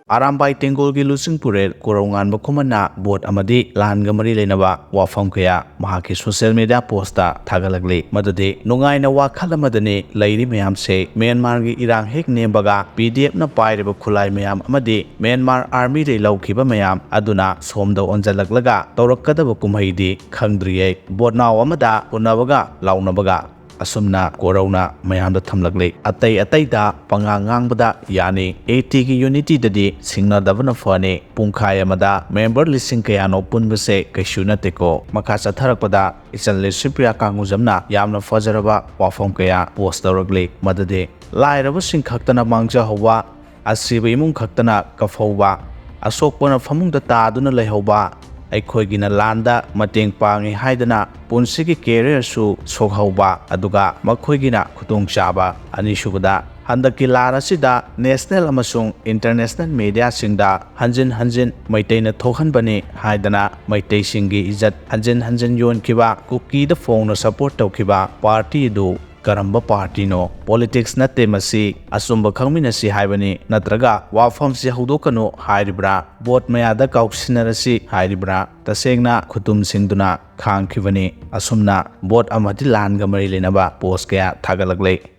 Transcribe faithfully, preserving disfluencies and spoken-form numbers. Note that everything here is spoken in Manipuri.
ꯑꯔꯥꯝꯕꯥꯏ ꯇꯦꯡꯒꯣꯜꯒꯤ ꯂꯨꯆꯤꯡ ꯄꯨꯔꯦꯜ ꯀꯣꯔꯧꯉꯥꯟꯕ ꯈꯨꯃꯟꯅ ꯚꯣꯠ ꯑꯃꯗꯤ ꯂꯥꯟꯒ ꯃꯔꯤ ꯂꯩꯅꯕ ꯋꯥꯐꯝ ꯀꯌꯥ ꯃꯍꯥꯛꯀꯤ ꯁꯣꯁꯤꯌꯦꯜ ꯃꯤꯗꯤꯌꯥ ꯄꯣꯁꯇ ꯊꯥꯒꯠꯂꯛꯂꯤ꯫ ꯃꯗꯨꯗꯤ ꯅꯨꯡꯉꯥꯏꯅ ꯋꯥꯈꯜ ꯑꯃꯗꯅꯤ ꯂꯩꯔꯤ ꯃꯌꯥꯝꯁꯦ꯫ ꯃ꯭ꯌꯥꯟꯃꯥꯔꯒꯤ ꯏꯔꯥꯡ ꯍꯦꯛ ꯅꯦꯝꯕꯒ ꯄꯤ ꯗꯤ ꯑꯦꯐꯅ ꯄꯥꯏꯔꯤꯕ ꯈꯨꯠꯂꯥꯏ ꯃꯌꯥꯝ ꯑꯃꯗꯤ ꯃ꯭ꯌꯥꯟꯃꯥꯔ ꯑꯥꯔꯃꯤꯗꯩ ꯂꯧꯈꯤꯕ ꯃꯌꯥꯝ ꯑꯗꯨꯅ ꯁꯣꯝꯗ ꯑꯣꯟꯁꯤꯜꯂꯛꯂꯒ ꯇꯧꯔꯛꯀꯗꯕ ꯀꯨꯝꯍꯩꯗꯤ ꯈꯪꯗ꯭ꯔꯤꯌꯦ꯫ ꯚꯣꯠꯅꯥꯎ ꯑꯃꯗ ꯍꯨꯟꯅꯕꯒ ꯂꯥꯎꯅꯕꯒ ꯑꯁꯨꯝꯅ ꯀꯣꯔꯧꯅ ꯃꯌꯥꯝꯗ ꯊꯝꯂꯛꯂꯤ꯫ ꯑꯇꯩ ꯑꯇꯩꯗ ꯄꯉꯥꯡ ꯉꯥꯡꯕꯗ ꯌꯥꯅꯤ꯫ ꯑꯦ ꯇꯤꯒꯤ ꯌꯨꯅꯤꯇꯤꯗꯗꯤ ꯁꯤꯡꯅꯗꯕꯅ ꯐꯅꯤ꯫ ꯄꯨꯡꯈꯥꯏ ꯑꯃꯗ ꯃꯦꯝꯕꯔ ꯂꯤꯁꯤꯡ ꯀꯌꯥꯅꯣ ꯄꯨꯟꯕꯁꯦ ꯀꯩꯁꯨ ꯅꯠꯇꯦꯀꯣ꯫ ꯃꯈꯥ ꯆꯠꯊꯔꯛꯄꯗ ꯏꯆꯜ ꯂꯤꯁꯤꯄ꯭ꯔꯤꯌꯥ ꯀꯥꯡꯒꯨꯖꯝꯅ ꯌꯥꯝꯅ ꯐꯖꯔꯕ ꯋꯥꯐꯝ ꯀꯌꯥ ꯄꯣꯁ ꯇꯧꯔꯛꯂꯤ꯫ ꯃꯗꯨꯗꯤ ꯂꯥꯏꯔꯕꯁꯤꯡ ꯈꯛꯇꯅ ꯃꯥꯡꯖꯍꯧꯕ, ꯑꯁꯤꯕ ꯏꯃꯨꯡ ꯈꯛꯇꯅ ꯀꯐꯧꯕ, ꯑꯁꯣꯛꯄꯅ ꯐꯃꯨꯡꯗ ꯇꯥꯗꯨꯅ ꯂꯩꯍꯧꯕ, ꯑꯩꯈꯣꯏꯒꯤꯅ ꯂꯥꯟꯗ ꯃꯇꯦꯡ ꯄꯥꯡꯉꯤ ꯍꯥꯏꯗꯅ ꯄꯨꯟꯁꯤꯒꯤ ꯀꯦꯔꯤꯌꯔꯁꯨ ꯁꯣꯛꯍꯧꯕ, ꯑꯗꯨꯒ ꯃꯈꯣꯏꯒꯤꯅ ꯈꯨꯗꯣꯡꯆꯥꯕ꯫ ꯑꯅꯤꯁꯨꯕꯗ, ꯍꯟꯗꯛꯀꯤ ꯂꯥꯟ ꯑꯁꯤꯗ ꯅꯦꯁꯅꯦꯜ ꯑꯃꯁꯨꯡ ꯏꯟꯇꯔꯅꯦꯁꯅꯦꯜ ꯃꯦꯗꯤꯌꯥꯁꯤꯡꯗ ꯍꯟꯖꯤꯟ ꯍꯟꯖꯤꯟ ꯃꯩꯇꯩꯅ ꯊꯣꯛꯍꯟꯕꯅꯤ ꯍꯥꯏꯗꯅ ꯃꯩꯇꯩꯁꯤꯡꯒꯤ ꯏꯖꯠ ꯍꯟꯖꯤꯟ ꯍꯟꯖꯤꯟ ꯌꯣꯟꯈꯤꯕ, ꯀꯨꯀꯤꯗ ꯐꯣꯡꯅ ꯁꯄꯣꯔꯠ ꯇꯧꯈꯤꯕ ꯄꯥꯔꯇꯤ ꯑꯗꯨ ꯀꯔꯝꯕ ꯄꯥꯔꯇꯤꯅꯣ? ꯄꯣꯂꯤꯇꯤꯛꯁ ꯅꯠꯇꯦ ꯃꯁꯤ, ꯑꯆꯨꯝꯕ ꯈꯪꯃꯤꯟꯅꯁꯤ ꯍꯥꯏꯕꯅꯤ, ꯅꯠꯇ꯭ꯔꯒ ꯋꯥꯐꯝꯁꯤ ꯍꯧꯗꯣꯛꯀꯅꯨ ꯍꯥꯏꯔꯤꯕ꯭ꯔꯥ? ꯚꯣꯠ ꯃꯌꯥꯗ ꯀꯥꯎꯁꯤꯟꯅꯔꯁꯤ ꯍꯥꯏꯔꯤꯕ꯭ꯔꯥ? ꯇꯁꯦꯡꯅ ꯈꯨꯇꯨꯝ ꯁꯤꯡꯗꯨꯅ ꯈꯥꯡꯈꯤꯕꯅꯤ꯫ ꯑꯁꯨꯝꯅ ꯚꯣꯠ ꯑꯃꯗꯤ ꯂꯥꯟꯒ ꯃꯔꯤ ꯂꯩꯅꯕ ꯄꯣꯁ ꯀꯌꯥ ꯊꯥꯒꯠꯂꯛꯂꯦ꯫